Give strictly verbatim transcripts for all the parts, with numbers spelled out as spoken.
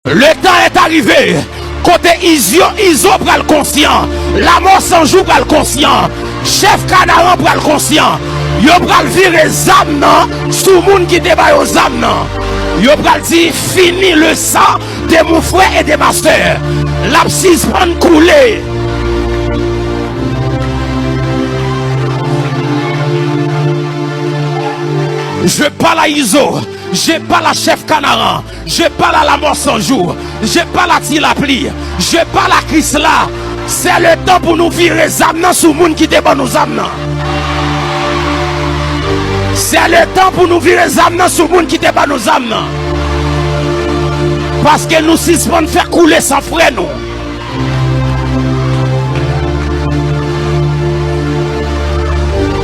Le temps est arrivé kote Izyo Izo pral konsyan, Lamò San Jou pral konsyan, Chèf Kanaran pral konsyan. Yo pral vire zam nan sou moun ki te ba yo zam nan. Yo pral di fini le sang de mon frère et de ma sœur. L ap sispann koule. Je parle à Izo. Je parle à Chèf Kanaran. Je parle à Lamò San Jou. Je parle à Ti Lapli. Je parle à Krisla. Se le tan pou nou vire zam nan sou moun ki te ban nou zam nan. Se le tan pou nou vire zam nan sou moun ki te ban nou zam nan. Paske nou sispann fè koule san frè nou.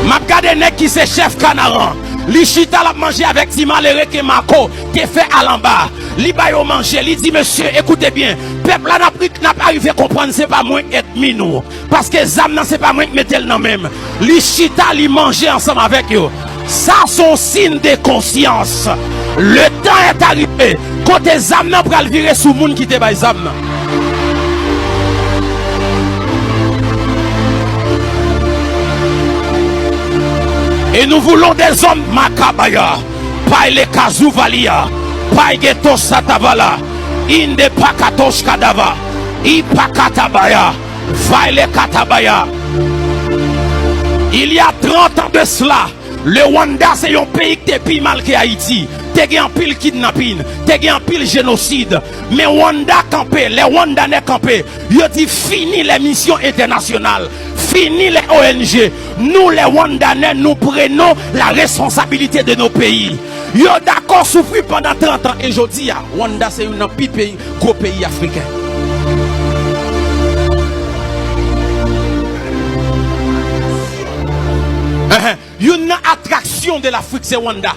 M ap gade nèg ki se Chèf Kanaran. Li chita, l ap manje avèk ti malere ke Mako te fè al anba. Li ba yo manje. Li di, mesye, ekoute byen. Pèp la, n ap, n ap arive konprann se pa mwen k ènmi nou. Paske zam nan, se pa mwen k mete l nan men m. Li chita, li manje ansanm avèk yo. Sa se yon siy de konsyans. Le temps est arrivé kote zam nan pral vire sou moun ki te bay zam nan. Et nous voulons des hommes makabaya, pay le kazouvalia, pay geto satavala, inde pakatosh kadava, ipakatabaya, vay le katabaya. Il y a trente ans de cela, le Rwanda se yon peyi ki te pi mal ke Ayiti. Te gen anpil kidnapin, te gen anpil jenosid. Men Rwanda kanpe, lè Rwandanè kanpe, yo di fini les missions internationales, fini les O N G. Nou, lè Rwandanè, nou prenons la responsabilité de nos pays. Yo dakò soufri pandan trant an e jodi a, Rwanda se youn nan pi peyi, gwo peyi afriken. Enhen. Youn nan atraksyon de Lafrik se Rwanda.